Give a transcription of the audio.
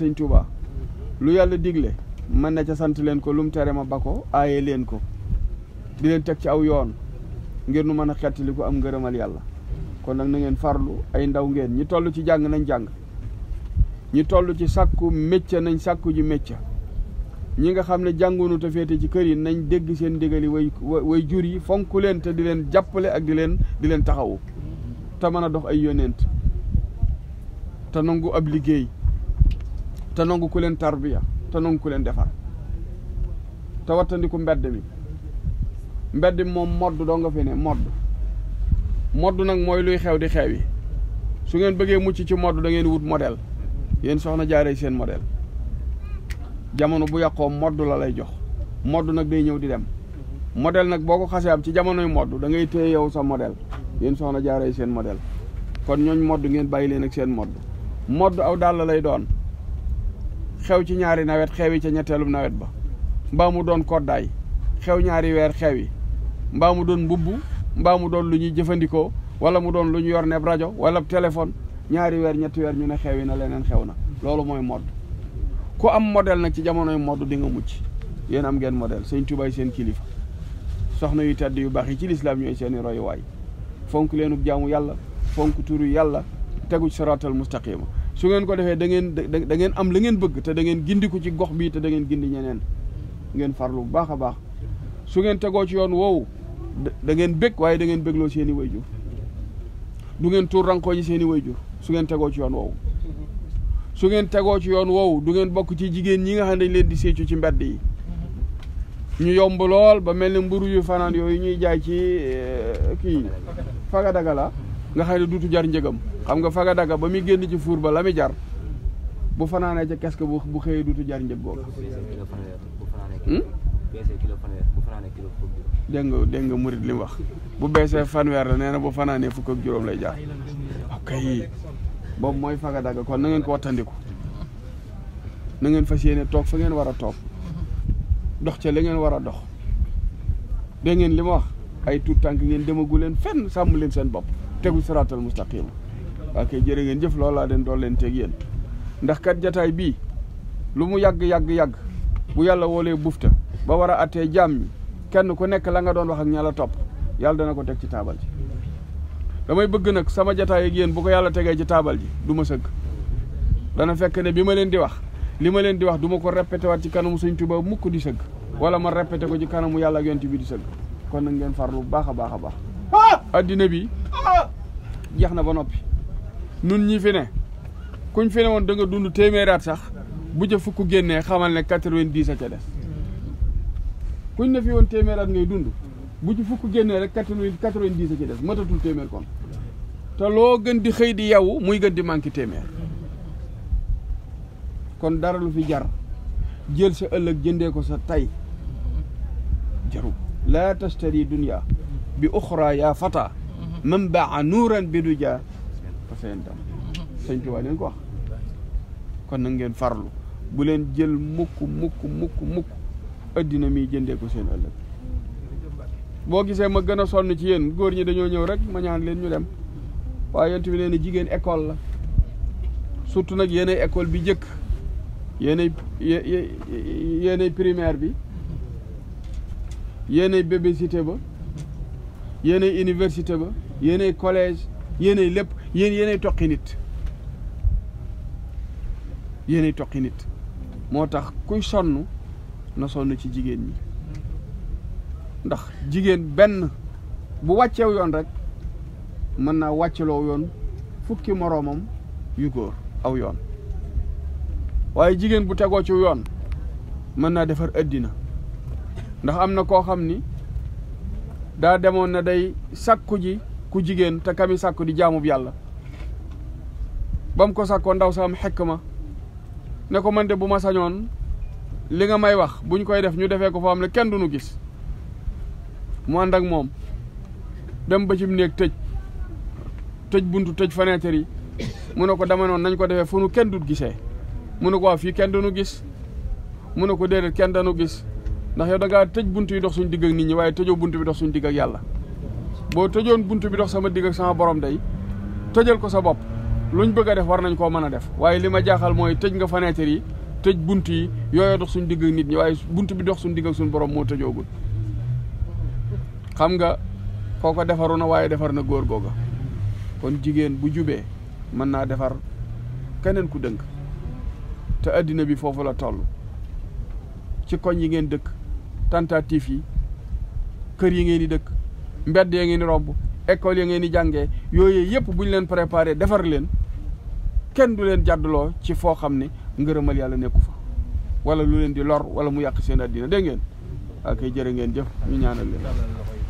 sëñ Tuuba lu yàlla digle man na ca sant leen ko lu mu tere ma ba ko aaye leen ko di leen teg ci aw yoon ngir nu mën a xettali ko am ngërëmal yàlla kon nag na ngeen farlu ay ndaw ngeen ñi toll ci jàng nañ jàng ñi toll ci sàkku mécca nañ sàkku ji mécca ñi nga xam ne jàngunu te féete ci kër yi nañ dégg seen ndigali way jur yi fonk leen te di leen jàppale ak di leen taxawu te mën a dox ay yonent te nangu ab liggéey te nangu ku leen tarbiya te nangu ku leen defar te wattandiku mbedd mi moom modd doo nga fi ne modd nag mooy luy xew di xew yi su ngeen bëggee mucc ci modd da ngeen wut modèle yéen soxna jaaree seen modèle jamono bu yàqoo modd la lay jox modd nag day ñëw di dem modèle nag boo ko xasee am ci jamonoy modd da ngay téye yow sa modèle yéen soxna jaaree seen modèle kon ñooñ modd ngeen bàyyi leen ak seen modd aw dàll lay doon xew ci ñaari nawet xewi ca ñetteelum nawet ba mbaa mu doon koddaay xew ñaari weer xewi mbaa mu doon mbubb mbaa mu doon lu ñuy jëfandikoo wala mu doon lu ñu yor neb rajo wala téléphone ñaari weer ñetti weer ñu ne xewi na leneen xew na loolu mooy modd ku am modèle nag ci jamonoy modd di nga mucc yéen am ngeen modèle sëñ Tuubaa seen kilifa soxna yu tedd yu baax yi ci lislaam ñooy seeni royuwaay fonk leenub jaamu yàlla fonk turu yàlla tegu ci siraatal mustaqima su ngeen ko defee da ngeen am la ngeen bëgg te da ngeen gindiku ci gox bii te da ngeen gindi ñeneen ngeen farlu bu baax a baax su ngeen tegoo ci yoon woowu da ngeen bég waaye da ngeen bégloo seen i wayjur du ngeen tuur rankoo ji seen i wayjur su ngeen tegoo ci yoon woowu su ngeen tegoo ci yoon woowu du ngeen bokk ci jigéen ñi nga xam ne dañ leen di séccu ci mbedd yi ñu yomb lool ba mel ne mburu yu fanaan yooyu ñuy jaay ci kii faga daga la nga xam ne duutu jar njëgam xam nga faga daga ba muy génn ci fuur ba la muy jar bu fanaanee ca kees bu xëyee duutu jar njëg boobu dégg nga murit li mu wax bu beesee fanweer la nee na bu fanaanee fukk ak juróom lay jar ok boobu mooy faga daga kon na ngeen ko wattandiku na ngeen fas yéene toog fa ngeen war a toog dox ca li ngeen war a dox dégg ngeen li ma wax ay tuut tànk ngeen demagu leen fenn sàmm leen seen bopp tegu siraatal mustaqima waa kay jërë ngeen jëf loolu laa den dool leen teg yéen ndax kat jataay bii lu mu yàgg bu yàlla woolee bufta ba war a attee jaam ñi kenn ku nekk la nga doon wax ak ña la topp yàlla dana ko teg ci taabal ji damay bëgg nag sama jataay ak yéen bu ko yàlla tegee ci taabal ji du ma sëgg dana fekk ne bi ma leen di wax li ma leen di wax du ma ko répété waat ci kanamu Sëñ Tuubaa mukk di sëgg wala ma répété ko ci kanamu yàlla ak yonent bi di sëgg kon nag ngeen farlu bu baax a baax a baax addina bi jeex na ba noppi nun ñi fi ne kuñ fi ne woon da nga dund téeméeraat sax bu ca fukk génnee xamal ne 90 a ca des kuñ ne fi woon téeméeraat ngay dund bu ci fukk génnee rek 90 a ca des matatul téeméer kon te loo gën di xëy di yow muy gën di manqué téeméer kon dara lu fi jar jël sa ëllëg jëndee ko sa tay jaru laa tashtari dunya bi uxra yaa fata man baa nuuran bi du jaa fa seentam sëñ Tuubaa leen ko wax kon nag ngeen farlu bu leen jël mukk addina mi jëndee ko seen ëllëg boo gisee ma gën a sonn ci yéen góor ñi dañoo ñëw rek ma ñaan leen ñu dem waaye yent bi nee na jigéen école la surtout nag yéenay école bi jëkk yéenay primaire bi yéenay bébé cité ba yéenay université ba yéenay collège yéenay lépp yéenay toqi nit moo tax kuy sonn na sonn ci jigéen ñi ndax jigéen benn bu wàcceew yoon rek mën naa wàcceloo yoon fukki moroomam yu góor aw yoon waaye jigéen bu tegoo ci yoon mën naa defar addina ndax am na koo xam ni daa demoon na day sàkku ji ku jigéen te kami sàkku di jaamub yàlla ba mu ko sàkkoo ndaw sa am xekma ne ko man de bu ma sañoon li nga may wax buñ koy def ñu defee ko foo xam ne kenn duñu gis mu ànd ak moom dem ba ci néeg tëj buntu tëj fenêtre yi mu ne ko dama noon nañ ko defee fu nu kenn dut gisee mu ne ko waaw fii kenn duñu gis mu ne ko déedéet kenn dañu gis ndax yow da ngaa tëj buntu yi dox suñ digg ak nit ñi waaye tëjoo buntu bi dox suñ digg ak yàlla boo tëjoon buntu bi dox sama digg ak sama borom day tëjal ko sa bopp luñ bëgg a def war nañ koo mën a def waaye li ma jaaxal mooy tëj nga fenêtre yi tëj bunt yi yooyu dox suñ digg ak nit ñi waaye bunt bi dox suñ digg ak suñ borom moo tëjoogul xam nga kooko defaru na waaye defar na góor googa kon jigéen bu jubee mën naa defar keneen ku dëng te addina bi foofu la toll ci koñ yi ngeen dëkk tentative yi kër yi ngeen di dëkk mbedd ya ngeen di romb école ya ngeen di jàngee yooyu yëpp bu ñu leen préparé defar leen kenn du leen jàdduloo ci foo xam ne ngërëmal yàlla nekku fa wala lu leen di lor wala mu yàq seen addina dégg ngeen ak jërë ngeen jëf ñu ñaanal leen